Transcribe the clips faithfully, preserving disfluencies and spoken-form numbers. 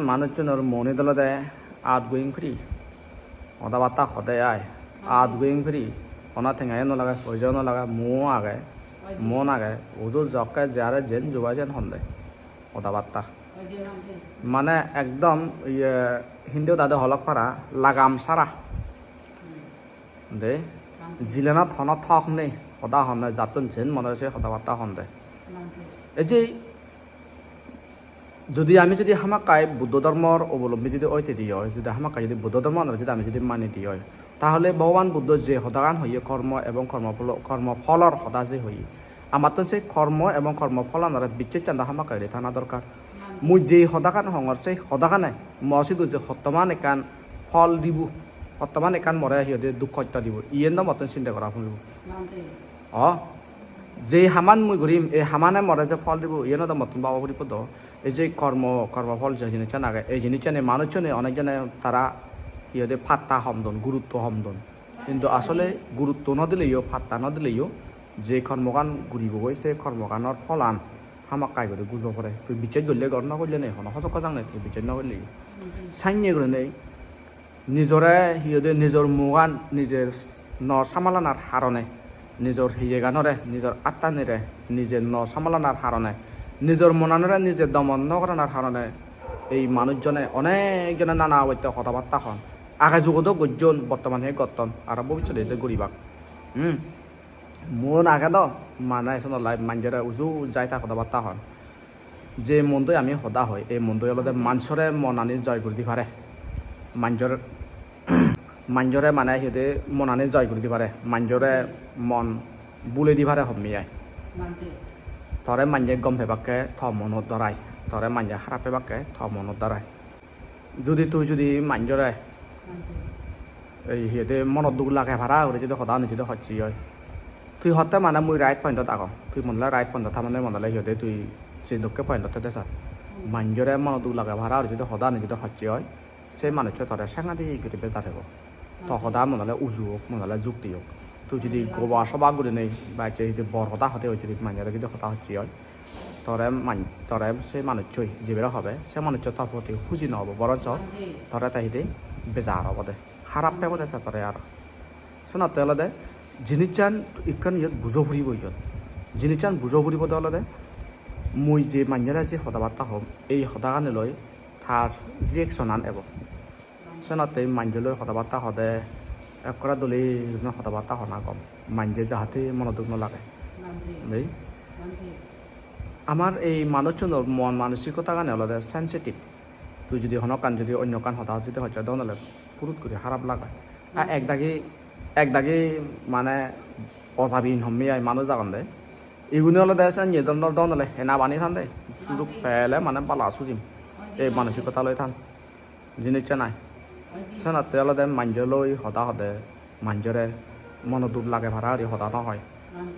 Manuchunor monit olode outgoing free. Hoda batta hode ai. Outgoing free. Hono tengayo no lage, poisayo no lage, muo age, mon age. Uju jokke jare jen jubai jen honde. Hoda batta. Mane ekdom iye Hindi hodade holok para lagam sara. De, jilenot hono thok nei, hoda honne, jattun jen mone se hoda batta honde. Ei je, jodi ami jodi hamakkai Buddho dhormor obolombi jodi oi thedi oi, jodi hamakkai jodi Buddho dhormo jodi ami jodi mani di oi, tahole Bhogoban Buddho je hodagan hoye, kormo ebong kormo pholo-, kormo pholor hoda je hoye, amattun se kormo ebong kormo pholanore bicchechan do hamakkai guri thana dorkar. Mui je hodagan hongor, se hodagane mo sidu je hottoman ekkan phol dibo, hottoman ekkan more hi hoide duk hosto dibo, iyen do mottun sinde gora puribo. O, je haman mui gurim, ei hamane more je phol dibo, iyen do mottun baba puribo do. Ei je kormo, kormo phol je jinissan age, ei jinissani manuchchune onek jone tara hi hoide patta hom don, gurutto hom don. Hintu asole gurutto no dileyo, patta no dileyo, je kormogan guribogoi, se kormoganor pholan hamakkai guri gujo pore. Tui bicches golle gor, no golle nei, hono hojok hojak nei, tui bicches no golle. Sannye gurinei nijore hi hoide, nijor mugan nije no samalanar harone, nijor hiyeganore, nijor attanire nije no samalanar harone, nijor monanore nije domon no goranar harone ei manujjone onek jone nana obotte hoda batta hon. Age jugot o gojjon, bottomane gotton, aro bobissote je guribak. Hmm. Mon age do, mane sonolai manjore uju jai ta hoda batta hon. Je mondoi ami hoda hoi, ei mondoi olode manjore monani joi guri di pare. Manjor-, manjore mane hi hoide monani joi guri di pare. Manjore mon bule di pare homme ai. Tore manje gom pebakke to monot dorai. Tore manje harap pebakke to monot dorai. Judi tui judi manjore ei hi hoide monot duk lage para guri judi hodani judi hocche oi, tui hotte mane mui right point-ot agong, tui mone ole right point-ot tha mane, mone ole hi hoide tui se dokke point-ot thede sar. Manjore monot duk lage para guri judi hodani judi hocche oi, se manuccho tore sangadik guri bejar hebo. To hoda mone ole uju ok, mone ole jukti ok. Tui judi goba soba gurinei ba ecche judi bor hoda hode oi, judi manjore judi hoda hocche oi, tore man-, tore se manucchoi jibere hobe, se manuccho tor proti huji no obo, boroncho tore te hidi bejar obode, harap pebode te tore aro. Senotte olode jinissan ekkan iyot bujo puribo iyot. Jinissan bujo puribode olode mui je manjore je hoda batta hom, ei hodagani loi tar reaction-an ebo. Senotte manjoloi hoda batta hode ekkore dole gurinei hoda batta hona gom. Manje jahate mono duk no lage. Dei. Amar ei manuchunor mon manosikotagani olode sensitive. Tui judi hono ekkan judi onyo ekkan hoda judi hocche don ole purut guri harap lage. A ek dagi, ek dagi mane ojabin homme ai manuj agonde. Igune olode sen ye don don ole hena bani thande. Sujug pele mane bala sujim. Ei manosikota loi than. Jinissan ai. Senotte olode manjoloi hoda hode, manjore mono duk lage para guri hoda no hoi.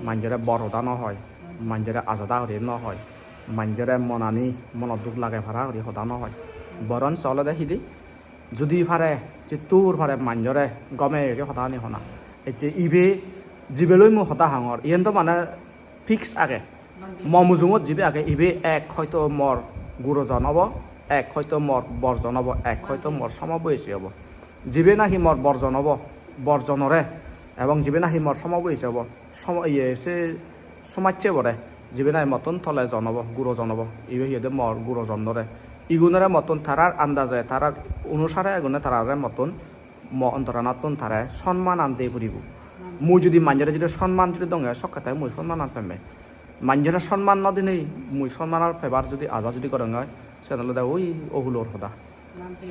Manjore bor hoda no hoi. Manjore ajada guri no hoi. Manjore monani mono duk lage para guri hoda no hoi. Boroncho olode hidi, judi pare, jittur pare manjore gome guri hodani hona. Ecche ibe jibe loi mui hoda hongor, iyen do mane fix age. Mo mujungot jibe age, ibe ek hoito mor gurojon obo, ek hoito mor borjon obo, ek hoito mor somoboyesi obo. Jibe nahi mor borjon obo, borjonore, ebong jibe nahi mor somoboyesi obo, somo-, iye, se somajjebore, jibe nahi mottun tole jon obo, gurojon obo, ibe hi hoide mor gurojonore. Igunore mottun tarar andaje, tarar onusare igunore tarare mottun mo ontoranattun tare sonmanan de puribo. Mui judi manjore judi sonman judi donge, sokke te mui sonmanan pemme. Manjore sonman no dinei mui sonmanan pebar judi aja judi gorong oi, sen olode oi ohulor hoda.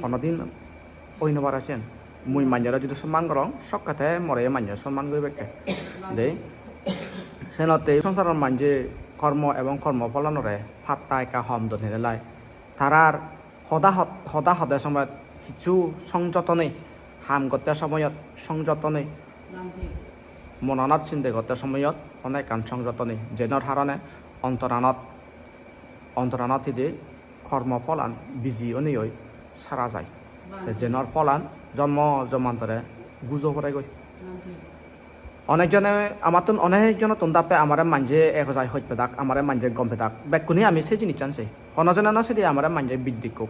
Honodin oi no pare sen. Mui manjore judi sonman gorong, sokke te more manje sonman guribakke. Dei. Senotte songsaror manje kormo ebong kormo pholonore patta ekka hom don hede lai. Tarar hoda hot-, hoda hode somoyot hissu songjoto nei, ham gotte somoyot songjoto nei, monanot sinde gotte somoyot hono ekkan songjoto nei, jenor harone ontoranot, ontoranot hide kormo pholan biji onei oi sara jai. Te jenor pholan jonmo jonmantore gujo poregoi. Onek jone, amattun onek jonottun dappe amare manje ego jai hoj pedak, amare manje gom pedak. Bekkune ami se jinissan sei. Hono jone no sedi amare manje biddikko.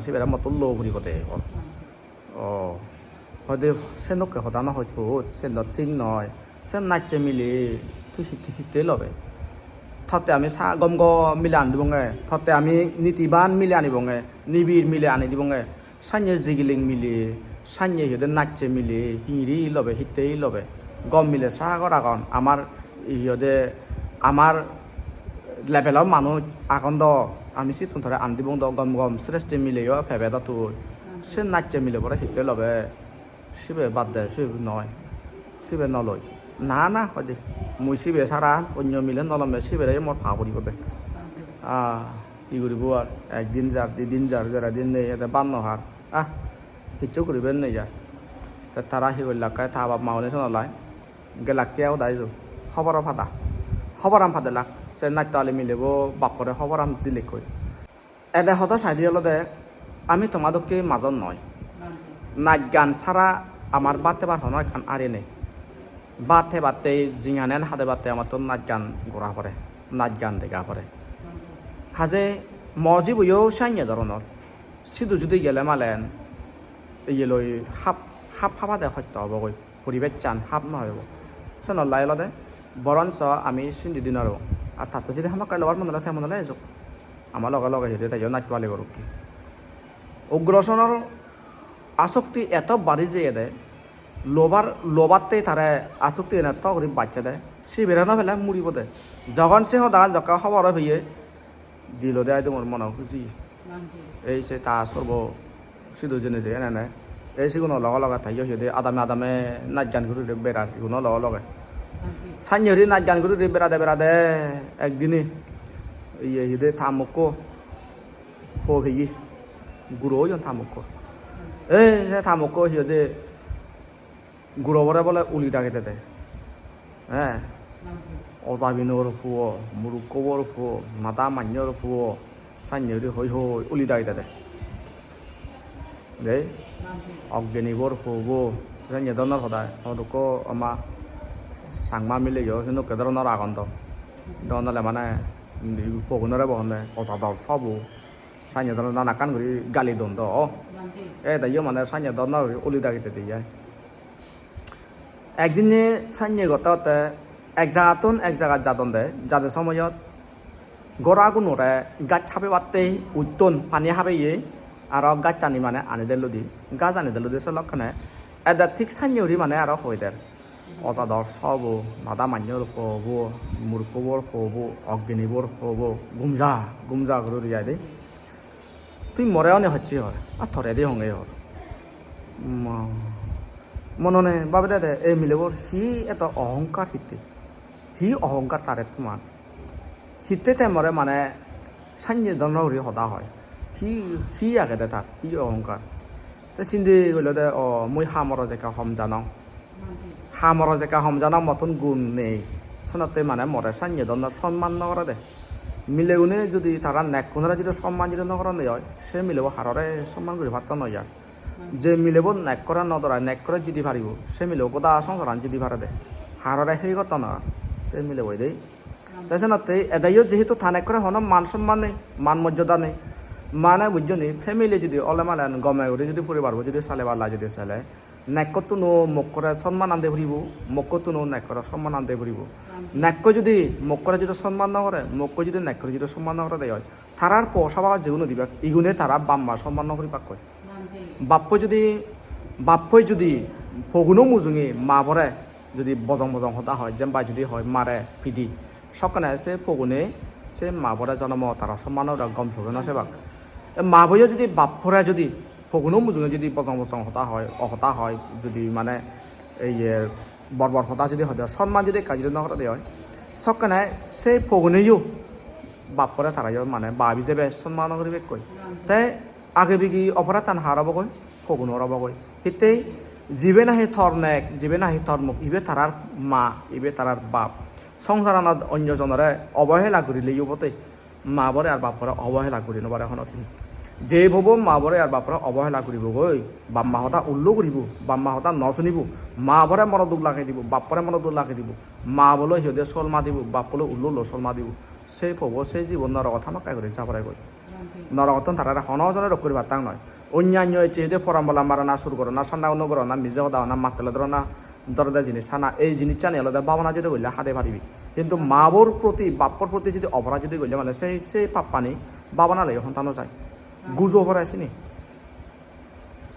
sibere motto lo guri gode. O, hoide senokke hoda no hoj put, sen do thik noi. Sen nacche mile tui hitte, hitte lobe? Totte ami sa-, gom gom mile ani dibonge, totte ami nitiban mile anibonge, nibir mile ani dibonge. Sanye jigiling mile, sanye hi hoide nacche mile, hingiri lobe, hitte lobe? Gom mile sagor agon, amar hi hoide, amar level-o manuj agon do, ami sittun tore an dibong do, gom gom sreshti mileyo pebe do tui. Se nacche milebore hitte lobe? Sibe bad de, sibe noi. Sibe no loi. Na, na, hoide. Mui sibe sara onyo mile no lom de, sibere mor pa puribo de. Ah, hi guribo ar? Ekdin jar, didin jar, jara din nei, ede ban no har. Ah, hissu guribar nei jar. Te tara hi gollak, te ta bap ma une sonolai. Gelak tiya uda idu. Hoboro pada. Hoboran padelak. Se natto ali milebo bappore hoboran dilekkoi. Ede hodo saide olode ami toma dokke majon noi. Naj gan sara amar bhat hebar hono ekkan ari nei. Bhat hebatte, jinganen hadebatte amattun naj gan gora pore, naj gan dega pore. Haje mo jibuyo sanye doronor. Sidu judi gele malen iye loi hap, hap habade hosto obogoi. Poribesan hap no obo. Senollai olode boronso ami sindi di no paribong. Ar tattun judi hamakkai lobar mone ole te mone ole ejok. Ama loge loge judi teyo naj pali goruk. Ugrosenor asokti eto bari jeyede, lobar, lobatte tare asokti ene to guri bacchede, Sibere no pele muribo de. Jogon se hodagan jokke hobor peye, dilo de ai tumor mono huji. Ei se ta sorbo sidu jene je ene ene. Ei siguno loge loge te yo hi hoide adame adame naj gan guri guri berar, iguno loge loge. Sannye guri naj gan guri guri berade berade ekdine iye hi hoide ta mokko po peye. Guro oyon ta mokko. Ei se ta mokko hi hoide gurobore bole uli dagi dede. He? Ojabinor puo, murukkobor puo, mada mannyor puo, sannye guri hoi hoi uli dagi dede. Dei? Oggenibor puobo, sannye dhoronor hoda. Hodokko ama Changma mileyo, sedokke dhoronor agon do. Don ole mane, pogunore bo honne, ojador sobo. Sannye dhoronor nanakkan guri gali don do. E de yo mane sannye dhoronor guri uli dagi dede ai. Ekdinne sannye gotte gotte ek jagattun ek jagat jadonde, jade somoyot goragunore gaj habebatte utton pani habeye, aro gajchani mane ani dellodi, gaj ani dellodi se lokkene ede thik sannye guri mane aro hoi der. Ojador sobo, mada mannyor pobo, murukkobor pobo, oggenibor pobo, gumja, gumja guri guri ai de. Tui more one hocche hor, ar tore de honge hor. Mo-, monone babede de, ei milebor hi eto ohonkar hitte? Hi ohonkar tare tuman? Hitte te more mane sannye dhoronor guri hoda hoi? Hi, hi agede tar? Hi ohonkar? Te sinde gole de, o, mui hamoro jekke hom janong. Hamoro jekke hom jana mottun gun nei, senotte mane more sannye dhoronor sonman no gorede. Milegune judi tara nekkunore judi sonman judi no goronde oi, se milebo harore sonman guri patton noi ar. Je milebo nekkore no dorai, nekkore jidi paribo, se milebo goda songsaran jidi parede. Harore hei gotton ar, se milebo idei. Te senotte edeyo jehetu ta nekkore hono man sonman nei, man mojjoda nei. Mane bujjo ni, family judi ole malen gome guri judi poribarbo judi sale palla judi sele, nekkottuno mokkore sonman ande puribo, mokkottuno nekkore sonman ande puribo. Nekko judi mokkore judi sonman no gore, mokko judi nekkore judi sonman no gore de oi, tarar po sabagot jigune dibak, igune tara bap ma sonman no guribakkoi. Bappo judi, bappoi judi poguno mujunge mabore judi bojong bojong hoda hoi, jempai judi hoi mare pidi, sokkene se pogune se mabore jonomo tara sonman no gom soge no sebak. E maboyo judi bappore judi poguno mujunge judi bojong bojong hoda hoi, ohoda hoi, judi mane ei ye bor bor hoda judi hoi de, sonman judi ekka judi no gore de oi, sokkene se poguneyo bappore tarayo mane bap ijebe sonman no guribekkoi. Te age bigi oporadhan har obogoi, pogunor obogoi. Hittei jibe nahi tor nek, jibe nahi tor mok, ibe tarar ma, ibe tarar bap. Songsaranot onyo jonore obohela gurile obote. Ma bore ar bap bore obohela guri no pare hono din. Je pobo ma bore ar bap bore obohela guribogoi, bap ma hoda ullo guribo, bap ma hoda no sunibo, ma bore mono duk lagei dibo, bap bore mono duk lagei dibo, ma bole hi hoide sol madibo, bap bole ullo ullo sol madibo. Se pobo se jibon norogot hamakkai guri ja paregoi. Norogottun tarare hono jone rok guri pattak noi. Onnanyo ecche ede porambola marana, sur gorana, sanda uno gorana, mije hoda hona, mattole dorana, dorede jinis hana, ei jinissani olode babana jodi golle hade paribi. Hintu ma bor proti, bappor proti jodi oporad jodi golle mane sei, sei pappani babana loi honta no jai. Gujo pore sini.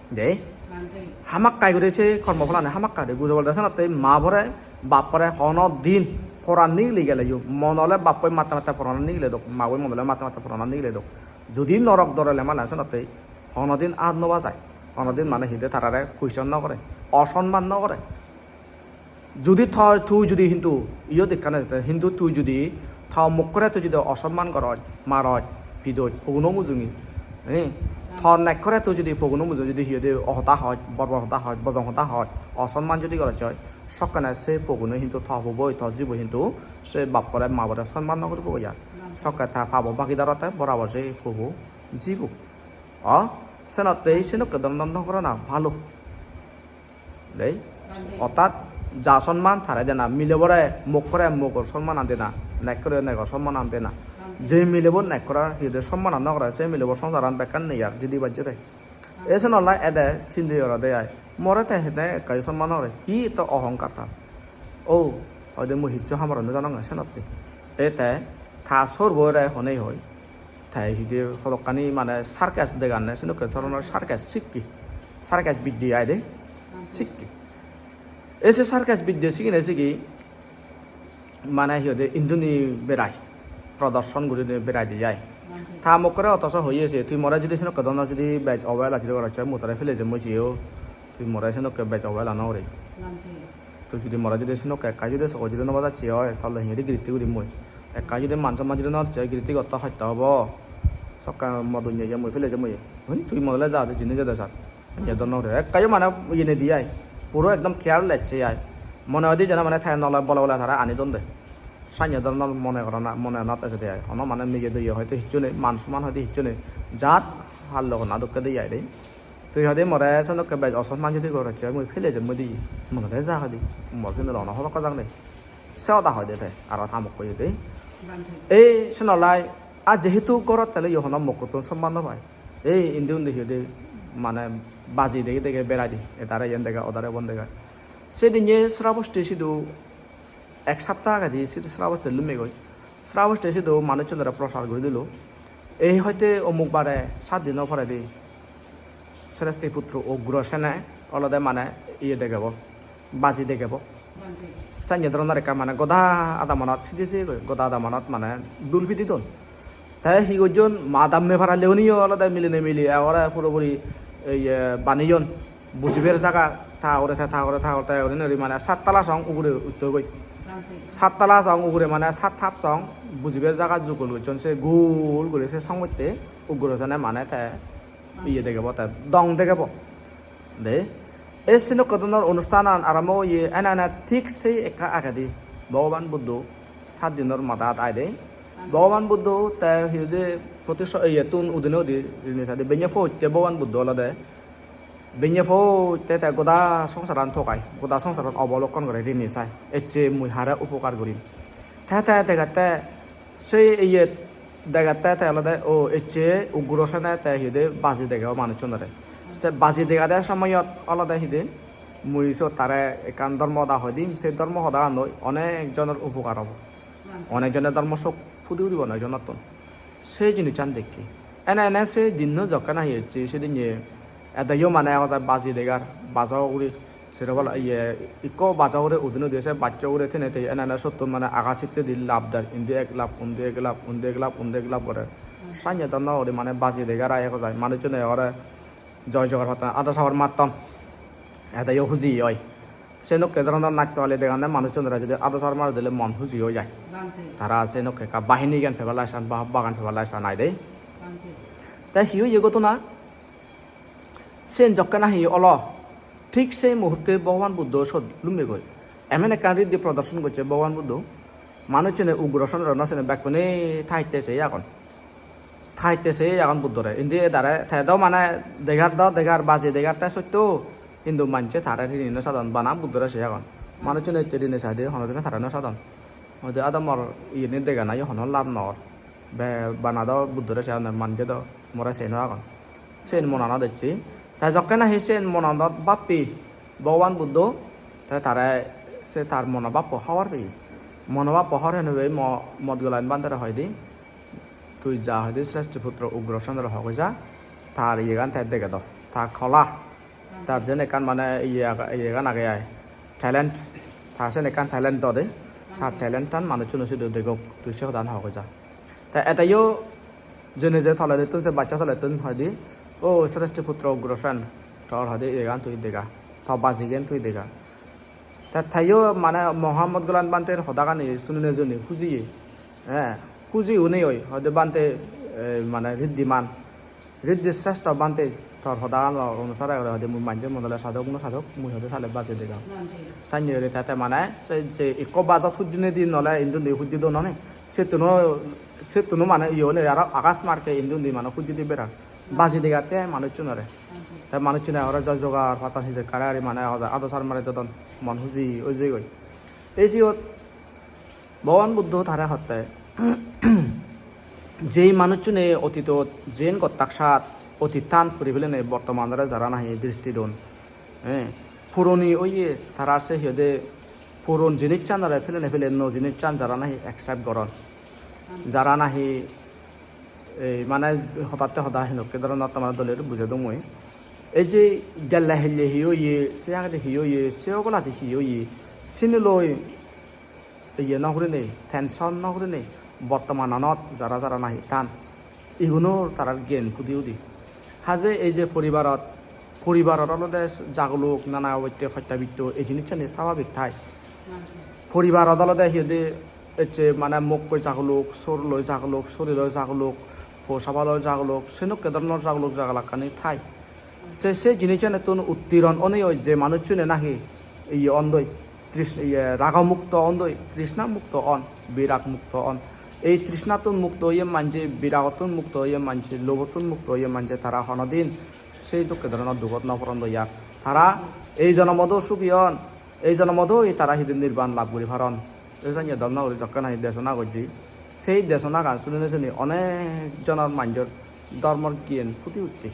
De? Hamakkai guri se kormo pholani hamakkai guri gujo pore de senotte ma bore, bappore hono din poran nigili geleyo. Mon ole bappoi matte matte poran nigile dok, ma boi mon ole matte matte poran nigile dok. Judi norok dorele mane senotte honodin ar no bajai, honodin mane hide tarare question no gore, osonman no gore. Judi tui, tui judi hintu iyot ekkan ejede, hintu tui judi to mokkore tui judi osonman goroj, maroj, pidoj, poguno mujungi, eh, to nekkore tui judi poguno mujungi judi hi hoide ohoda hoj, bor bor hoda hoj, bojong hoda hoj, osonman judi goroj oi, sokkene se pogune hintu to pobo, to jibo hintu se bappore, mabore sonman no guribo ya. Sokke ta pabo bagi darotte borabor se pobo jibo. O, senotte senokke dhoronor no gorana bhalo. Dei? Ortat ja sonman tare dena, milebore, mokkore mokor sonmanan dena, nekkore nekor sonmanan dena. Je milebo nekkore hi hoide sonmanan no gore, se milebo songsaran bekkan nei ar, jidi bajjede. Esen olai ede sindi gorode ai. More te hene ekkai sonman no gore. Hi to ohonkar tar. O, hoide mui hissu hamaro no janong senotte. E te ta sorbo re honei hoi. Te hide hodokkani mane circus deganne, senokke dhoronor circus sikke. Circus bidde ai de. Sikke. E se circus bidde sigine sigi mane hi hoide induni berai, prodorshon gurinei berai de ai. Ta mokkore otoso hoye se, "Tui more judi senokke dhoronor judi bej obela judi gorocche, mui tore pele jemmo siyo. Tui more senokke bej obela no guri. Tui judi more judi senokke ekka judi sogo judi no bajacche oi, tole hingiri giritti gurim mui. Ekka judi man somman judi no bajacche oi, giritti gotto hosto obo. Sokke mo dunye ye mui pele jemmo ye. Hoi, tui mo dole ja de jini jede sat." Ye don no guri. Ekka yo mane iyeni di ai. Puro ekdom careless se ai. Mone hoide jena mane te nole bole bole tara ani don de. Sanye dhoronor mone gorana, mone anot ejede ai. Hono mane mije doye hoide hissu nei, man soman hoide hissu nei. Jat hallo gona dokke de ai de. Tui hoide more senokke bej osonman judi gorocche, mui pele jemmo de. Mone de ja hoide. Mor sindi lono hodokko jang nei. Se hoda hoide te, aro ta mokko hoide. Ei, senolai, a jehetu gorot tele yo hono mokkottun somman no pai. Ei, indi undi hi hoide, mane baji dege dege berai de. Etare iyen dega, odare ubon dega. Sedinye Srabosti sidu ek sapta agedi sidu Srabosti lummegoi. Srabosti sidu manuchunore prosar guri dilo. Ei hoite omuk bare sat dino poredi Sreshti putro Ugrosene olode mane iye degebo, baji degebo. Sanye dhoronor ekka mane goda adamanot pidi jeyegoi, goda adamanot mane dul pidi don. Te hi gojjon, madam ne para leuniyo olode milinei mili ekkore puropuri iye baneyon. Bujibar jaga ta ugure te, ta ugure, ta ugure te, gurinei guri mane sattala song ugure uttogoi. Sattala song ugure mane sat hap song bujibar jaga jugol gojjon, se gul guri se songotte Ugrosene mane te iye degebo te, dong degebo. De, ei senokke dhoronor onusthanan arambo oye, ene ene thik sei ekka agedi Bhogoban Buddho sat dinor madat aide. Bhogoban Buddho te hi hoide protisho-, iyettun udine udi rini sade benne pojje Bhogoban Buddho olode. Benne pojje te goda songsaran togai, goda songsaran obolokkon gore rini sai. Ecche mui hare upokar gurim. Te te degette se iyet degette te olode, o, ecche Ugrosene te hi hoide baji dege o manuchunore. Se baji degade somoyot olode hi hoide mui sot tare ekkan dhormo hoda hoi dim, se dhormo hodaganoi onek jonor upokar obo. Onek jone dhormo sok pudi udibo onek jonottun. Se jinissan dekke. Ene ene se dinno jokke nahi ecche, sedinne edeyo mane hoda baji degar, bajo ugure, sero palla iye, ikko bajo ugure udine udi se baccho ugure thene te ene ene sottun mane aga sittedi lap der, indi ek lap, undi ek lap, undi ek lap, undi ek lap gore. Sanye do no guri mane baji degar ai hoda, manuchune ekkore joy jogar patton, ado sabor matton. Edeyo huji oi. Senokke dhoronor natto hali degande manuchunore jodi ado sabor mari dile mon huji oi jai. Tara senokke ekka bahini gan peba lai san, ba-, bagan peba lai san ai de. Te hi oye ghotona? Sen jokke nahi olo, thik sei muhurte Bhogoban Buddho sot lummegoi. Emon ekkan riddhi prodorshon gocche Bhogoban Buddho. Manuchune Ugrosene no sene, bekkune thaitte sei agon. Thaitte sei agon Buddhore. Indi edare te do mane degar do degar, baji degar te sotto. Hintu manje tare rini no sadon, bana Buddhore sei agon. Manuchune ette rini saide, hono jone tare no sadon. Hoide adamor iyeni deganayo hono lab no or. Be-, bana do Buddhore sei agonde, manje do more sei no agon. Sen monanot ecche. Te jokke nahi sen monanot bappi Bhogoban Buddho, te tare se tar monobhappo hobor peye. Monobhappo hobor peye mo-, Modgolan Bhantere hoide, "Tui ja," hoide, "Sreshti putro Ugrosenore hogoi ja, tar iyegan te dege do, ta kola." Tar jen ekkan mane iye aga-, iyegan age ai, talent. Tar sen ekkan talent dode. Tar talent-tan manuchchuno sidu degok, tui se hodan hogoi ja. Te edeyo jene je toledettun, se baccha tolettun hoide, "O Sreshti putro Ugrosen, tor hoide iyegan tui dega, to bajigan tui dega." Te teyo mane Mohamodgolan Bhanter hodagani sunine juni hujiye. Eh, huji unei oi, hoide Bhante, eh, mane riddhiman. Riddhi sreshto Bhante, tor hoda onusare guri hoide mui manje monole sadok no sadok, mui hoide sale baje degam. Sanye guri te, te mane se je ikko bajot hujjine di nole indundi hujji do noni. Settuno, settuno mane iye ole aro agas marke indundi mane hujji di beran. Baji degatte manuchchunore. Te manuchchune aro joi jogar patton hijekkare ari mane hoda ado sar mari dodon, mon huji oi jeyegoi. Ei siyot Bhogoban Buddho tare hotte, jei manuchchune otitot jen gottak sat, otittan puri pelenei bortomanore jara nahi dristi don, eh, puroni oye tara se hi hoide puron jinissanore pelenei pele nuo jinissan jara nahi accept goron, jara nahi ei mane hodatte hoda hinokke dhoronor tomare dole guri bujei dong mui. Ei je gelle helle hi oye, se agede hi oye, se oboladi hi oye, sini loi iye no gurinei, tension no gurinei, bortomananot jara jara nahi tan, igunor tarar gyan pudi udi. Haje ei je poribarot, poribarot olode jaguluk, nana obotte, hotta bitto, ei jinissani sababik thai. Poribarot olode hi hoide, ecche mane mokkoi jaguluk, sorloi jaguluk, soriloi jaguluk, posabaloi jaguluk, senokke dhoronor jaguluk jagalakkani thai. Se, se jinissanittun uttiron onei oi je manuchchune nahi iye ondoi, tris-, iye, ragomukto ondoi, trishna mukto on, birag mukto on. Ei trishnattun mukto oye manje, biragottun mukto oye manje, lobottun mukto oye manje, tara honodin sei dokke dhoronor dugot no porondoi ar. Tara ei jonomot o sugi on, ei jonomot o tara hidin nirban lab guri paron. Ei janye dol no guri jokke nahi desona gojje. Sei desonagan sunine suni onek jonor manjor dhormor gyan pudi utte.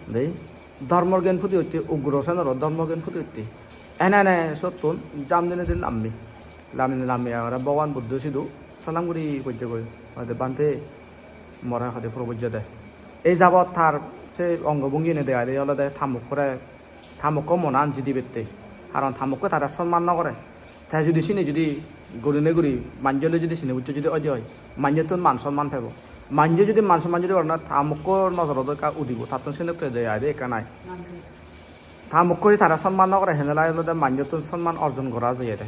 Dei, dhormor gyan pudi utte, ugro senoro dhormor gyan pudi utte. Ene ene sottun jam dinei din lammi. Lammi lammi agore Bhogoban Buddho sidu salam guri pojjegoi. Hoide, "Bhante, more hode probojje de." Ei jabot tar se ongo bhongine degade olode ta mukkore, ta mukko monan jidi bette. Karon ta mukke tare sonman no gore. Te judi sini judi gurine guri manjole judi sini bucche judi oide oi, manjottun man sonman pebo. Manje judi man sonman judi gorana, ta mukko nojorot ekka udibo, tattun senokke de aide ekka nai. Ta mukko tara sonman no gore, henelai olode manjottun sonman orjon gora jeyede.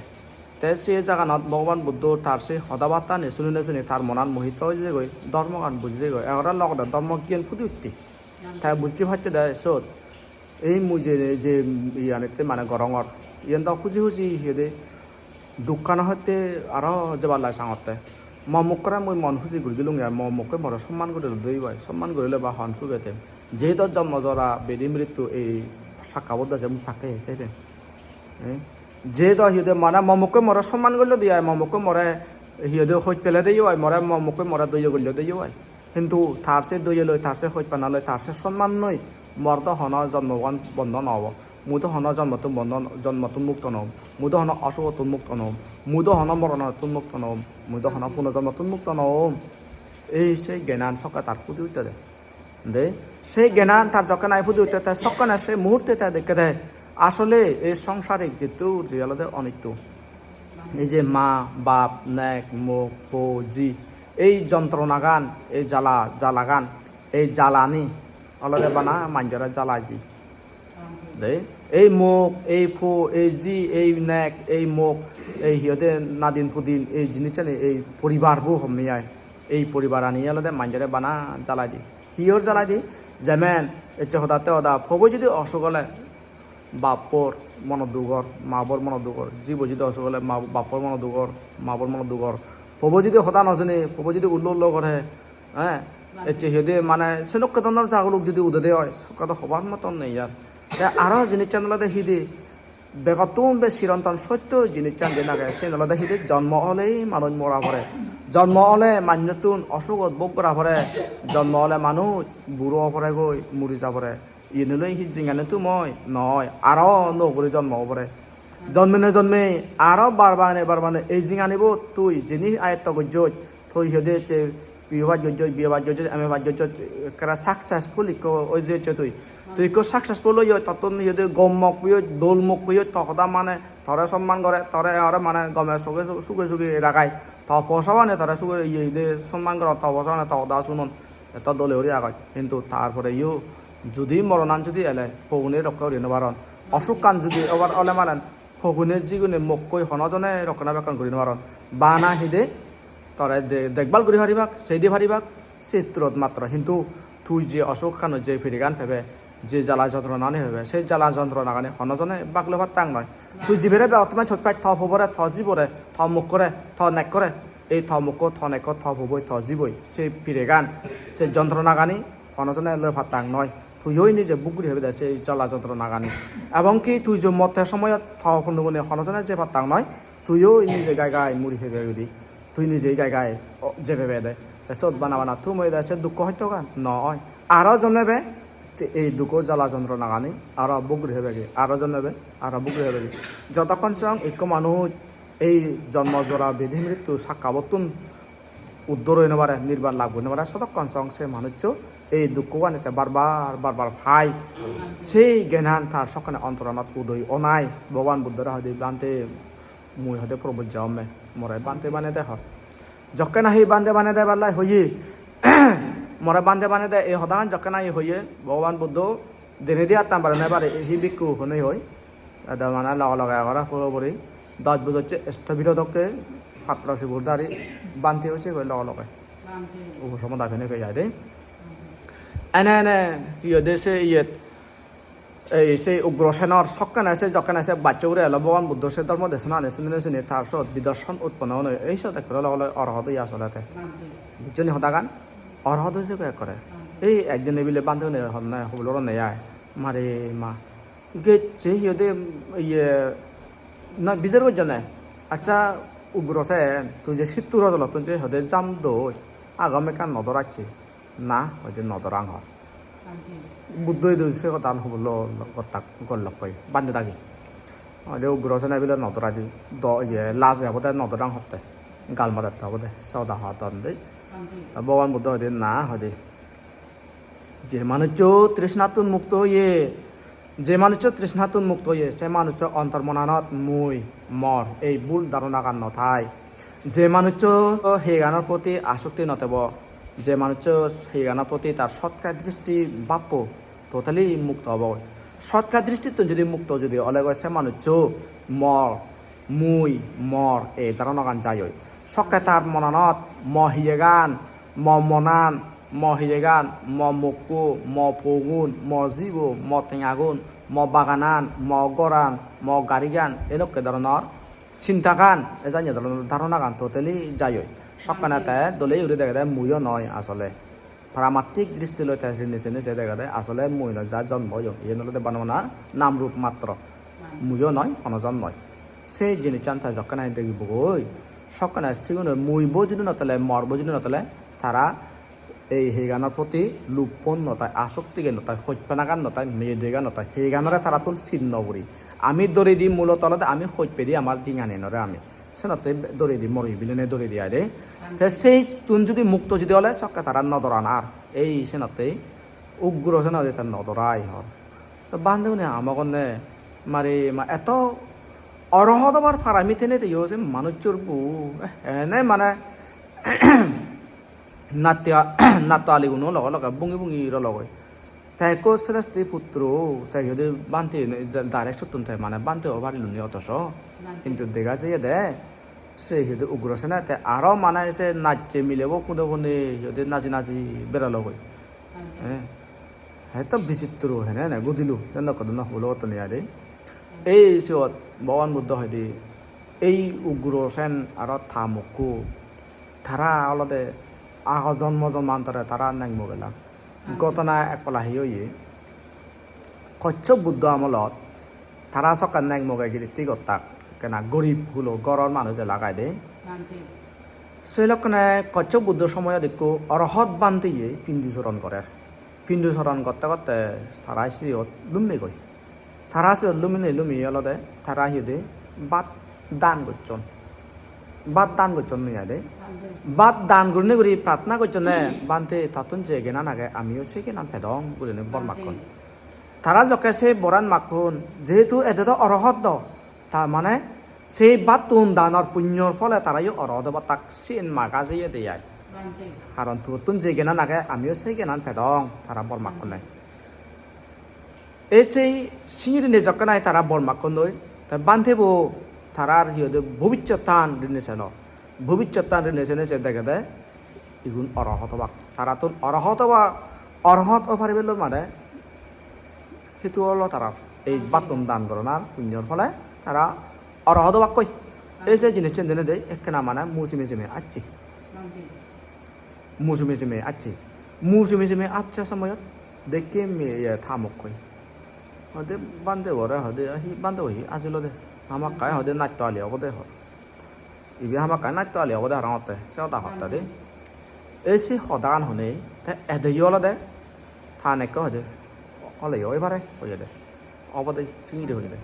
Te se jaganot Bhogoban Buddho tar se hoda battani sunine suni tar monan mohito oi jegoi, dhormogan buji jegoi, egore logode dhormo gyan pudi utte. Te bujji pacche de sot. Ei mui je, je iyanitte mane gorongor, iyen do huji huji hiyede dukkan hotte aro jebar lai sangotte. Mo mukkore mui mon huji guri dilunge, mo mukke more somman guri lodoi bai, somman gurile ba hon suge tem. Je do jonmo jora bedi mrittu ei sakkabot do je mui pakke he tem. Eh? Je do hiyede mane mo mukke more somman guri lodoi ai, mo mukke more hiyede hoj pele de yo ai, more mo mukke more doye guri lodoi yo ai. Hintu tar se doye loi, tar se hojpana loi, tar se sonman loi mor do hono jonmo bon-, bondo no obo. Mui do hono jonmottun bondo, jonmottun mukto no om. Mui do hono osugottun mukto no om. Mui do hono moronottun mukto no om. Mui do hono punojonmottun mukto no om. Ei se gyanan sokke tar pudi utte de. De, se gyanan tar jokke nahi pudi utte, te sokkene se muhurte te dekke de. Asole ei songsarik jittur je olode onitto. Ei je ma, bap, nek, mok, po, ji, ei jontronagan, ei jala, jalagan, ei jalani olode bana manjore jalai di. De, ei mok, ei po, ei ji, ei nek, ei mok, ei hiyode nadin pudin, ei jinissani, ei poribar bo homme ai. Ei poribarani olode manjore bana jalai di. Hiyor jalai di? Jemen, ecche hodatte hoda, pobo judi osuk ole, bappor mono dugor, mabor mono dugor, jibo judi osuk ole, ma-, bappor mono dugor, mabor mono dugor. Pobo judi hoda no jene, pobo judi ullo ullo gore, eh, ecche hiyede mane senokke dhoronor jaguluk judi udede oi, sokke do hobar moton nei ar. Te aro jinissan olode hidi, begottun bej sironton sotto jinissan jen age, siyen olode hidi, jonmo olei manuj mora pore, jonmo ole manjottun osugot bhog gora pore, jonmo ole manuj buro o pore goi, muri ja pore. Iyen ole hi jinghani thum oi? Noi, aro nuo guri jonmo o pore. Jonmine jonme aro bar bane bar bane ei jinghanibot tui jeni ayetto gojjoj, tui hiyede ecche B A pass gojjoj, B A pass gojjoj, M A pass gojjoj, ekkere successful ikko oi jeyojje tui. Tui ikko successful oyoj, tottun hiyede gom mok peyoj, dol mok peyoj, to hoda mane tore somman gore, tore aro mane gome soge su-, suge suge ragai. To po sabane tore suge iye de somman goron, to po sabane to hoda sunon. Etto dole guri agoj. Hintu tar poreyo judi moronan judi ele, pogune rokke guri no paron. Osukkan judi obar ole malen, pogune jigune mokkoi hono jone rokkena bekkan guri no paron. Bana hide tore de-, dekbal guri paribak, sei di paribak, se turot matro. Hintu tui je osukkan, je pirigan pebe, je jala jontronani pebe, se jala jontronagani hono jone bak loi pattang noi. Tui jibere begottun sot paj, to pobore, to jibore, to mokkore, to nekkore, ei to mokko, to nekko, to poboi, to jiboi, se piregan, se jontronagani hono jone loi pattang noi. Tuiyo nije buk guri pebe de se jala jontronagani. Ebong ki tui je motte somoyot to punugune hono jone je pattang noi, tuiyo nije gai gai muri pebe guri. Tui nije gai gai, o, je pebe de. Te sot bana bana thum oi de se dukko hostogan? No oi. Aro jonmebe, te ei dukko jala jontronagani aro bhog guri pebegi, aro jonmebe, aro bhog guri pebegi. Jotokkon song ikko manuj ei jonmo jora bedi mrittu sakkabottun uddor oi no pare, nirban lab guri no pare, sotokkon song se manuccho ei dukkogani te bar bar, bar bar pai. Sei gyanan tar sokkene ontoranot udoi onai. Bhogoban Buddhore hoide, "Bhante, mui hoide probojja omme." More bhante banei de hor. Jokke nahi bhante banei de ballai hoye, more bhante banei de ei hodagan jokke nahi hoye, Bhogoban Buddho denedi attan barene bare hi bhikkhu honei hoi. Ede mane loge loge agora puro puri dos bojocche sthobiro dokke patro sibur dari bhante hoise goi loge loge. Uposomada pene goi ai de. Ene ene hi hoide se iyet, ei se Ugrosenor sokkene se jokkene se bacche ugure elo Bhogoban Buddho se dhormo desonani suni suni tar sot bidarson utponno onei ei sot ekkore loge loge orhot oye asole te. Bujjo ni hodagan? Orhot oye ekkore. Ei ekdin ebile bhante une honne hobor lorone ai. Mare ma. Gecche hi hoide iye na bijer gojjone. Accha, Ugrosen, tui je sittur ojolottun je hoide jam doi, agam ekkan nodor acche. Na, hoide nodorang hor. Buddho idu se hodan hobor lo gottak gollokkoi, bhante dagi. Hoide Ugrosene bile nodoradi do iye laje obode nodorang hotte. Gal marette obode, se hoda hodon dei. Ta Bhogoban Buddho hoide na hoide. Je manuccho trishnattun mukto oye, je manuccho trishnattun mukto oye, se manuccho ontor monanot mui, mor, ei bhul dharonagan no thai. Je manuccho heganor proti asokti no thebo, je manuccho heganor proti tar sotka dristi bhappo totally mukto obo. Sotka dristittun jodi mukto jodi olegoi se manuccho mor, mui, mor, ei dharonagan jai oi. Sokke tar monanot mo hiyegan, mo monan, mo hiyegan, mo mokko, mo pogun, mo jibo, mo tengagun, mo baganan, mo goran, mo garigan, edokke dhoronor sintagan, e janye dhoronor dharonagan totally jai oi. Sokkene te dole guri degede muiyo noi asole. Paramatthik dristi loi te rini sini se degede asole mui noi, ja jonmo oyong, iyen olode bana bana nam rup matro. Muiyo noi, hono jon noi. Se jinissan te jokkene degibogoi, sokkene sigunor mui bujine no tele, mor bujine no tele, tara ei heganor proti lubhon no tai, asoktigan no tai, hojpanagan no tai, meyedegan no tai, heganore tarattun sin no guri. Ami dori di mulot olode ami hoj pedi amar jinghanianore ami. Senotte dori di mori biline dori di ai de. Te seittun judi mukto judi ole sokke tara no doran ar. Ei senotte Ugrosen ode te no dorai hor. To bhante gune amagonne mari ma eto orohot obar parami tenei de yo se manucchor bu, eh, ene mane natya, natto aliguno loge loge bungi bungi rologoi. Te ekko sresti putro, te iyot bhante direct sottun te mane bhante obar iluni otoso. Bhante. Hintu dega jeye de, se iyot Ugrosene te aro mane se najje milebo kude kude iyot naji naji beralogoi. Bhante. Eh, hetto bichitro hene hene gudilo, jeno ekko do no hulo ottoni ai de. Ei siyot Bhogoban Buddho hoide, ei Ugrosen aro ta mokko, tara olode ago jonmo jonmantore tara neng mogelak. Ghotona ek pala hi oye, Kochchop Buddho amolot tara sokke neng moge giritti gottak, ekkena gorib hulo goror manuj elak ai de. Se lokkene Kochchop Buddho somoyot ekko orohot bhanteye pindu soron gorer. Pindu soron gotte gotte tara siyot lummegoi. Tara siyot luminei luminei olode tara hi hoide bhat dan gocchon. Bhat dan gocchon mui ai de. Bhat dan gurinei guri prarthana gocchonde, "Bhante, tattun je gyanan age, amiyo se gyanan pedong," gurinei bor makkon. Tara jokke se boran makkon, jehetu ede do orohot do, tar mane se bhattun danor punyor phole tarayo orohot obattak siyen maga jeyede ai. Karon tottun je gyanan age, amiyo se gyanan pedong, tara bor makkonde. Ei sei singiri nejokke nahi tara bor makkondoi, te bhantebo tarar hi hoide bobissottan rini selo. Bobissottan rini sene se degede igun orohot obak. Tarattun orohot obak, orohot o paribelloi mane hetu olo tarar. Ei bhattun dan goronar punyor phole tara orohot obakkoi. Ei se jinissan denede ekkena mane mu sime sime acche. Mu sime sime acche. Mu sime sime acche somoyot dekke me-, iye, ta mokkoi. Hoide bhante bore hoide, "Hi bhante bo hi ajilo de? Hamakkai hoide natto ali obode hor. Ibe hamakkai natto ali obode parapang," hotte. Se hoda hotte de. Ei se hodagan honei, te edeyo olode ta nekke hoide, "Oleyo oi pare," hoyede. Obode, singiri hoyede.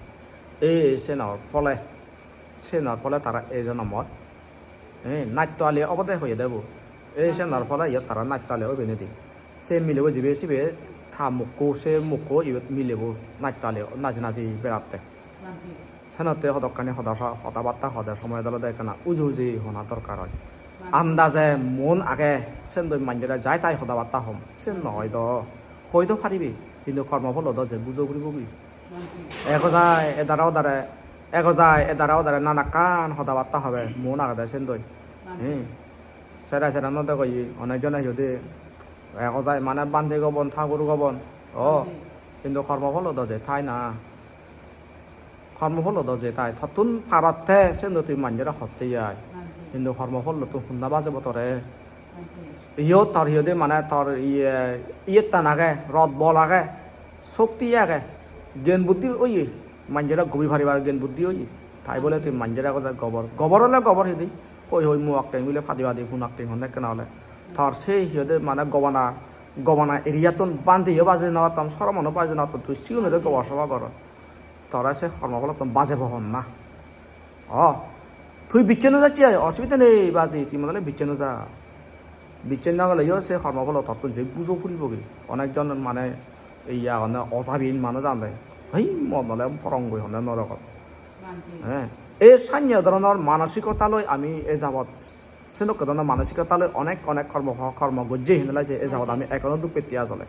Ei senor phole, senor phole tara ei jonomot, eh, natto ali obode hoyede bo. Ei senor phole iyot tara natto ali obe nedi. Se milebo jibe sibe ta mokko, se mokko iyot milebo natto ali naji naji beratte. Senotte hodokkani hoda so-, hoda batta hode somoyot olode ekkana uje uje hona dorkar oi. Andaje mon age, sendoi manjore jai tai hoda batta hom. Sen no oi do. Hoi do paribe, hintu kormo pholo do je bujo puribo gi. Ego jai edare odare, ego jai edare odare nanakkan hoda batta hobe, mon agede sendoi. Hmm. Sere sere no dego ye, onek jone hi hoide, ego jai mane bhante gobon, thagur gobon. O, hintu kormo pholo do je tai na. Kormo pholo do je tai, tottun parotte sendo tui manjore hotte ai. Hintu kormo pholottun honna bajebo tore? Iyot tor hi hoide mane tor iye, iyettan age, rot bol age, shokti age, gyan buddhi oye, manjore gobi paribar gyan buddhi oye. Tai bole tui manjore ego jai gobor. Gobor ole gobor hidi. Hoi hoi muakke bile padi padi hunakke honne ekkena ole. Tor se hi hoide mane gobana, gobana area-ttun bhante yo baje no patton, soromono baje no patton, tui sigunore gobor soba goror. Tore se kormo pholottun bajebo honna? O, tui bicche no jacche ai, osubide nei baji, tui modole bicche no ja. Bicche no geleyo se kormo pholo tottun je bujo puribo gi. Onek jon mane ei agonde ojabin manuj agonde. Hei, modole porongoi honde norogot. He, ei sanye dhoronor manosikota loi ami e jabot Senokke dhoronor manosikota loi onek onek kormo, kormo gojje hinelai je e jabot ami ekono duk petti ajole.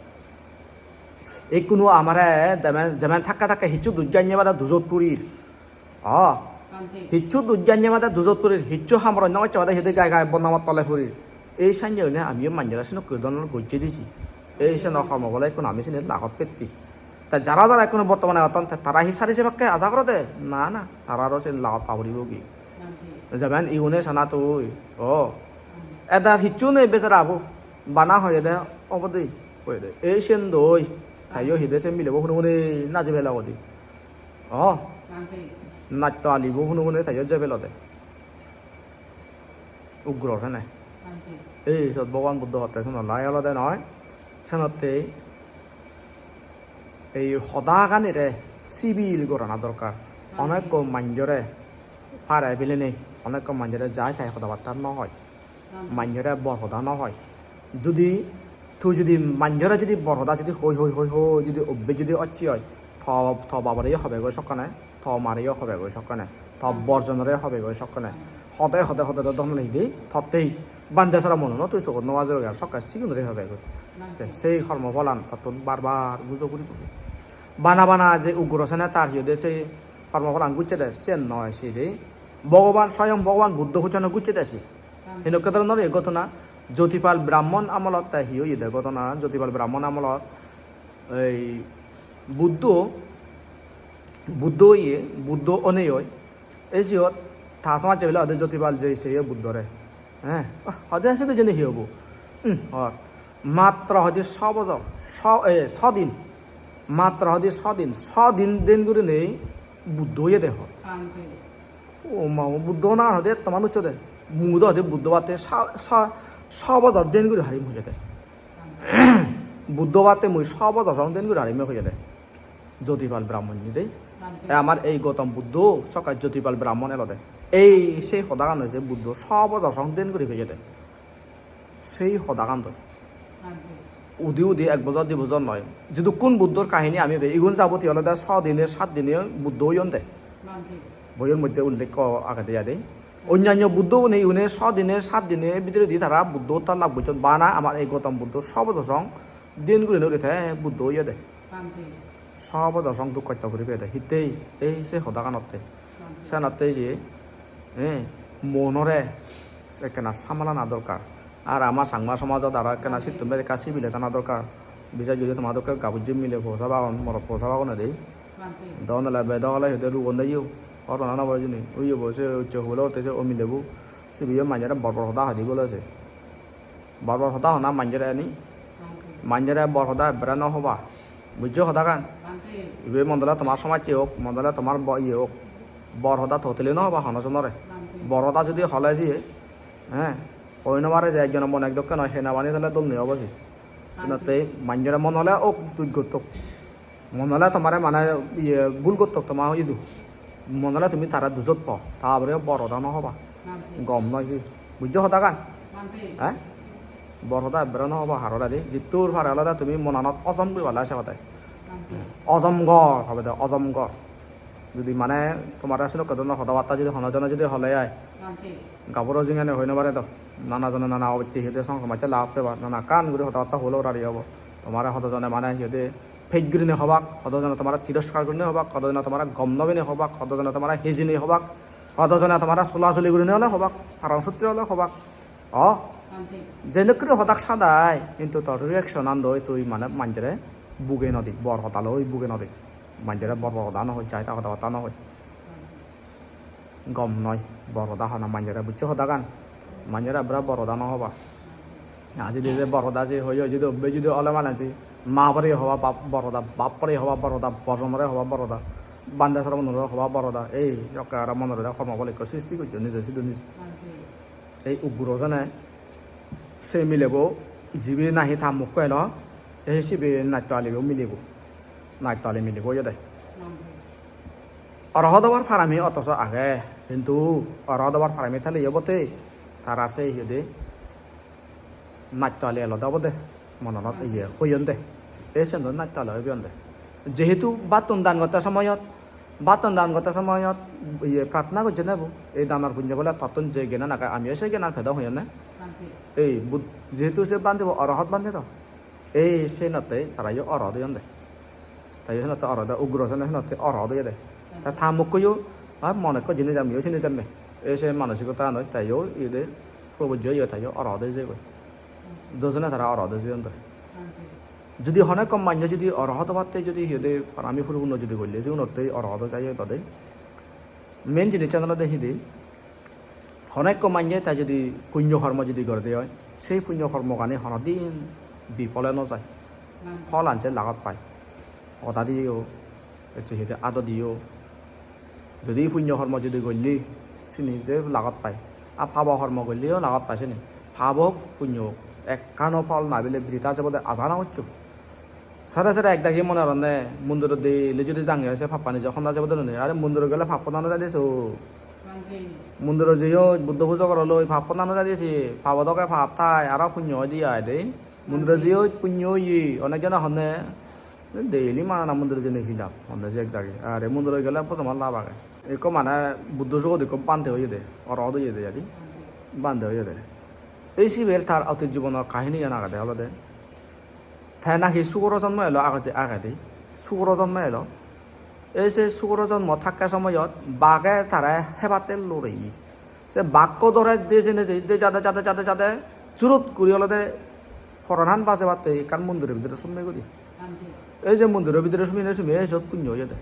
Ikkunu amare demen, jemen thakke thakke hissu duj janye bade dujot purir. O, hissu duj janye bade dujot purir, hissu hamorot no gocche bade hide gai gai bodnamot tole purir. Ei sanye oine amiyo manjore senokke dhoronor gojje diji. Ei seno kormo bole ikkunu ami sini lagot petti. Te jara jara ekkunu bortomane gotton, te tara hi sari sebakke aja gorode? Na, na, tararo sen lagot pa puribo gi. Jemen igune sana tui, o. Edar hissu nei bejarabo. Bana hoyede obode, hoyede. Ei sen doi, taiyo hide se milebo hunu hune najibe lagodi. O. Natto alibo hunu hune taiyo jebelode. Ugro sene. Ei sot Bhogoban Buddho hotte senottei olode noi. Senottei ei hodaganire sibil gorana dorkar. Onekko manjore pare bilinei, onekko manjore jai tai hoda batta no hoi. Manjore bor hoda no hoi. Judi tui judi manjore judi bor hoda judi hoi, hoi, hoi, hoi, judi obbe judi ocche oi, to, to baboreyo hobegoi sokkene, to mareyo hobegoi sokkene, to borjonore hobegoi sokkene. Hode, hode, hode do dogana hidi, tottei bhante sara mono no tui sogot no ajebegoi, sokke sigunore hobegoi. Te sei kormo pholan tottun bar bar bujo guri guri. Bana bana je ugro sene tar hi hoide sei kormo pholan gocchede, siyen noi sidi. Bhogoban, soyong Bhogoban Buddho huchano gocchede si. Hinokke dhoronor ei ghotona, Jyotipal Brahmon amolot te hi oyede ghotona, Jyotipal Brahmon amolot ei Buddho, Buddho oye, Buddho onei oi. Ei siyot ta somajje bile hoide Jyotipal jei seye Buddhore. He, ah, hoide sidu jeni hi obo? Hmm, or. Matro hoide so bojor, so, eh, so din. Matro hoide so din, so din den gurinei Buddho oyede hor. O ma, o Buddho na hoide etto manuj ode. Mui do hoide Buddho batte sa, sa, so bojor den guri harim hoyede. Buddho batte mui so bojor song den guri harim hoyede. Jyotipal Brahmon ni de. E amar ei Gautam Buddho sokke Jyotipal Brahmon elode. Ei se hodagan hoyede Buddho so bojor song den guri hoyede. Sei hodagan doi. Udi udi ek bojor di bojor noi. Jidukkun Buddhor kahini ami pei, igun jaboti olode so dine, sat dine Buddho oyon de. Boiyor moddhe ullekho agede ai de. Onnanno Buddho gune igune so dine, sat dine bidiredi tara Buddho ta lab gocchon. Bana amar ei Gautam Buddho so bojor song din gurinei guri te Buddho oyede. So bojor song duk hosto guri peyede. Hittei? Ei se hodaganotte. Senotte je, eh, monore ekkena samalana dorkar. Ar ama Changma somajot aro ekkena sittun bej ekka sibile thana dorkar. Bises judi toma dokke gabujje mile po sabagun, morot po sabagun ede. Don ole bedok ole hide rugon de yo. Ghotona no bo hijeni. Uyo bo se ucche hubolo utte se o milebo. Sibe yo manjore bor bor hoda hoide bole se. Bor bor hoda hona manjore ani. Manjore bor hoda ekkere no hoba. Bujjo hodagan? Ibe mondole tomar somajje ok, mondole tomar bo-, iye ok. Bor hoda totally no hoba hono jonore. Bor hoda judi hole siye, he, hoi no pare je ekjone mon ek dokke noi, hena bani thele dol nei obo se. Enotte manjore mon ole ok tuj gottok. Mon ole tomare mane iye bul gottok toma idu. Mon ole tumi tare dujot po. Ta bore bor hoda no hoba. Gom noi se. Bujjo hodagan? He? Bor hoda ekkere no hoba harore de. Jittur pare olode tumi monanot ojom guri palla se hoda. Ojom gor hobe de, ojom gor. Judi mane tomare senokke dhoronor hoda batta judi hono jone judi hole ai, Bhante. Gaburo jingani hoi no pare do. Nana jone nana obotte hi hoide song somajje lab peba, nana ekkan guri hoda batta hole orari obo. Tomare hodo jone mane hi hoide pej gurinei hobak, hodo jone tomare tiroskar gurinei hobak, hodo jone tomare gom no peinei hobak, hodo jone tomare hijinei hobak, hodo jone tomare solasoli gurinei ole hobak, parang sutri ole hobak. O, Bhante. Jenokkuri hodak sadai, hintu tor reaction an doi tui mane manjere buge no di, bor hoda loi buge no di. Manjere bor bor hoda no hoj, jai ta hoda batta no hoj. Gom noi, bor hoda hona manjere, buccho hodagan? Manjere ebbe bor hoda no hoba. Aji di je bor hoda je hoi hoi judi obbe judi ole mane je ma bore hoba bap bor hoda, bap bore hoba bor hoda, bojomore hoba bor hoda, bhante soromonore hoba bor hoda. Ei jokke aro monore hormo bol ekko sristi gojjo nije sidu nije. Ei ugguro jone se milebo jibe nahi ta mokko elo, ei sibe natto alibo milebo, natto ali milebo oyede. Orohot obar parami otoso age, hintu orohot obar parami thaleyo bote tara se hi hoide natto ali elode obode, mononot iye hoyonde. Ei sendo natto ali oibeyonde. Jehetu battun dan gotte somoyot, battun dan gotte somoyot iye pratna gojjene bo, ei danor punyo bole tottun je gyanan age, amiyo se gyanan pedong hoyonne. Ei bud-, jehetu se bhante bo orohot bhante do. Ei senotte tarayo orohot oyonde. Tarayo senotte orohot, ugguro jone senotte orohot oyede. Ta ta mokkoyo, ar mone ekko jini jam, yo sini jamme. Ei se manosikota anot tayo iyede probojjo oye, tayo orohot oye jegoi. Dojone tara orohot oye jeyonde. Judi hono ekko manje judi orohot obatte judi hi hoide parami puripunno judi golle, sigun otte orohot oye jai dode. Main jinissan olode hi hoide, hono ekko manje te judi punyo hormo judi gorede oi, sei punyo hormogani honodin bifole no jai. Pholan se lagot pai. Hoda diyo, ecche hi hoide ado diyo. Judi punyo hormo judi golle, sini je lagot pai. Ar pabo hormo golleyo lagot pai sini. Pabo punyo ekkano phol na bile birtha jebode aja no goccho. Sere sere ek dagi mone horonne, mondirot daily judi jange oi se pappani je honda jebode nonei. Are mondirot gele pappo no jai de so. Mondiro jeyoi, Buddho pujo goroloi, pappo no jai de se. Pabo doge pap thai, aro punyo oide ai de. Mondiro jeyoi, punyo oye. Onek jone honne, daily mana na mondiro jeyonne hi lab, honne je ek dagi. Are mondiro gele bojoman lab age. Ekko mane Buddho jugot ekko bhante oyede, orohot oyede adi. Bhante oyede. Ei sibe tar otit jibonor kahiniyan agede olode. Te nahi sugoro jonmo elo agede, agedi. Sugoro jonmo elo. Ei se sugoro jonmo thakke somoyot bage tare hebatte loreye. Se bagko dore de jene je de jade, jade, jade, jade, jurut guri olode poranan bajebatte ekkan mondiro bidire somme guri. Ei je mondiro bidire sumine sume ei sot punyo oyede.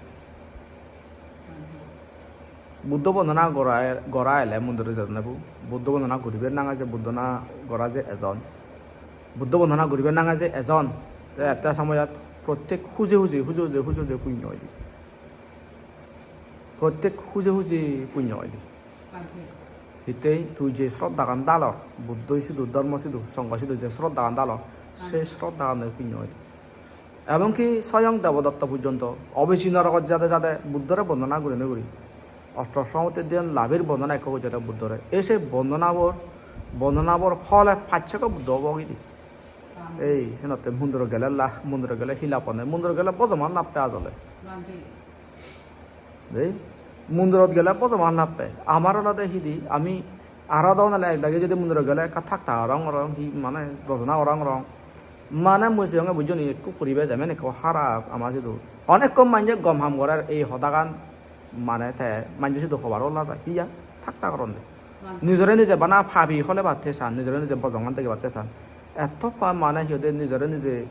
Buddho bondona gora, gora ele mondiro jadonne bu. Buddho bondona guribar nange je bondona gora je ejon. Buddho bondona guribar nange je ejon. Te ette somoyot prottek huje huje, huje huje, huje huje punyo oide. Prottek huje huje punyo oide. Hittei tui je sroddhagan dalor, Buddho sidu, Dhormo sidu, Songho sidu je sroddhagan dalor, se sroddhagan punyo oide. Ebong ki soyong Debodotto porjonto obesi norogot jade jade Buddhore bondona gurinei guri. Osto somotte diyan labir bondona ekko gojjede Buddhore. Ei se bondonabor, bondonabor phole paccheko Buddho obo gidi. Ei, senotte mondiro gele la-, mondiro gele hi lab honne, mondiro gele bojoman lab pe ajole. Dei, mondirot gele bojoman lab pe. Amar olode hidi, ami aro do nale ek dagi jodi mondirot gele ekka thak thak orong orong, hi mane dojona orong orong. Mane mui siyonge bujjoni ekko puribesh emen ekko harap ama sidu. Onekko manje gom ham gorer ei hodagan mane te manje sidu hobaro lajai. Hiya thak thak oronde. Nijore nije bana pabi holebatte san, nijore nije bojongan degebatte san. Etto pa mane hi hoide nijore nije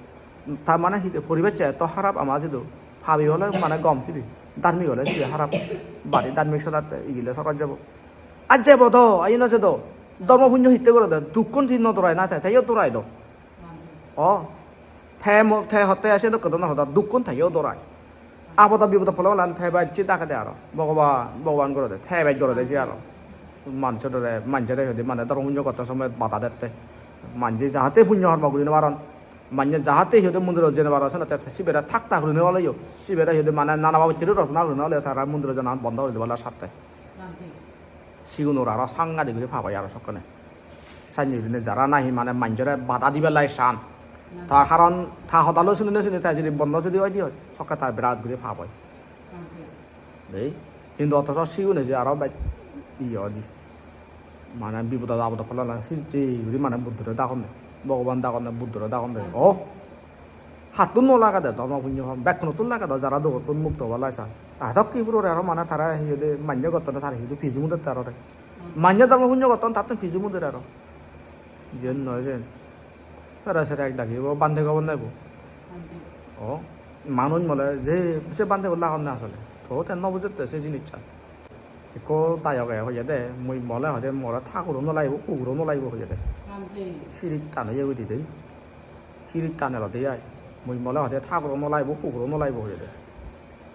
Tar mane hi de, poribesh etto harap ama sidu. Pabi ole mane gom sidu. Dharmik ole sidu harap. Bari dharmik sadatte igile sorot jebo. Ar jebo do, ayo no jedo. Dhormo punyo hitte gore de, dukkun hi no dorai na te, teyo dorai do. O, te mo-, te hotte ase dokke do no hoda, dukkun teyo dorai. Abodo bipodo pole olan te bacche dagede aro. Bhogoban, Bhogoban gorode, te bej gorode je aro. Manjore, manjore hoi de mane dhormo punyo gotte somoy bada dette. Manje jahate punyo hormo guri no paron. Manje jahate hi hoide mondirot jei no paro, senotte sibere thak thak gurinei oleyo. Sibere hi hoide mane nana babotte rosona gurinei oleyo tara mondirot jana bondo guri diballa satte. Sigunor aro sangadik guri pap oi aro sokkene. Sanne gurinei jara nahi mane manjore bada dibellai san. Ta karon ta hoda loi sunine suni ta jodi bondo jodi oi di oi, sokke ta birat guri pap oi. Dei, hintu othoso sigune je aro bej iye odi. Mane bipodot apodot pele hijje guri mane Buddhore dagonde. Bhogoban dagonde, Buddhore dagonde. O, hattun no lagede dhormo punyo hom, bekkunottun lagede jara dugottun mukto obo lai san. Ta dokke purore aro mane tara hi hoide manye gottonde tara hi hoide piji mudette aro re. Manye dhormo punyo gotton tattun piji muder aro. Jiyen noi siyen. Sere sere ek dagi bo bhante gobor nei bo. O, manuj mole je se bhante bo lagon na asole. To te no bujette se jinissan. Ekko dayoge hoyede, mui mole hoide more thaguro no lagibo, kuguro no lagibo hoyede. Sirit tan oye guri de. Sirit tan elode ai. Mui mole hoide thaguro no lagibo, kuguro no lagibo hoyede.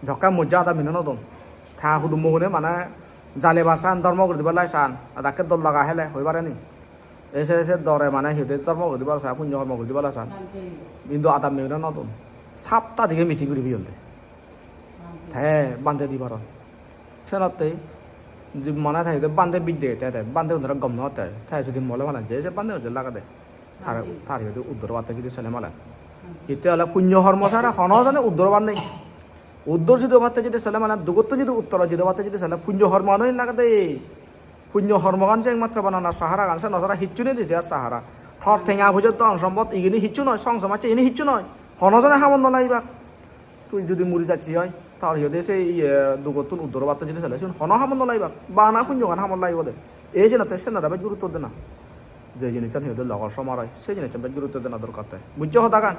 Jokke mojje ada mine no don. Ta hudu mogune mane jale basan dhormo guri dibar lai san. Adakke dol laga hele hoi pare ni. Ese ese dore mane hi hoide dhormo guri dibar san, punyo hormo guri dibar san. Hintu adam migune no don. Sapta dige meeting guri biyon de. Te bhante dibaron. Senotte je mane te hoide bhante bidde te te bhante unore gom no te. Te jodi mole mane je je bhante uje lagade. Tar tar hi hoide uddor batte jodi sele male. Hitte ole punyo hormo sara hono jone uddor bar nei. Uddor jodi batte jodi sele mane dugottun jodi uttoro jodi batte jodi sele punyo hormo noi lagade. Punyo hormogan je ekmatro banana saharagan, se no sara hissu nei dise ar sahara. Tor tenga pujo dhon sombot igini hissu noi, song somajje igini hissu noi. Hono jone hamot no lagibak. Tui judi muri jacche oi, tor hi hoide se iye dugottun uddor obatte judi sele, sigun hono hamot no lagibak. Bana punyogan hamot lagibo de. Ei jenotte senore bej gurutto dena. Je jinissan hi hoide logor somar oi, se jinissan bej gurutto dena dorkar te. Bujjo hodagan?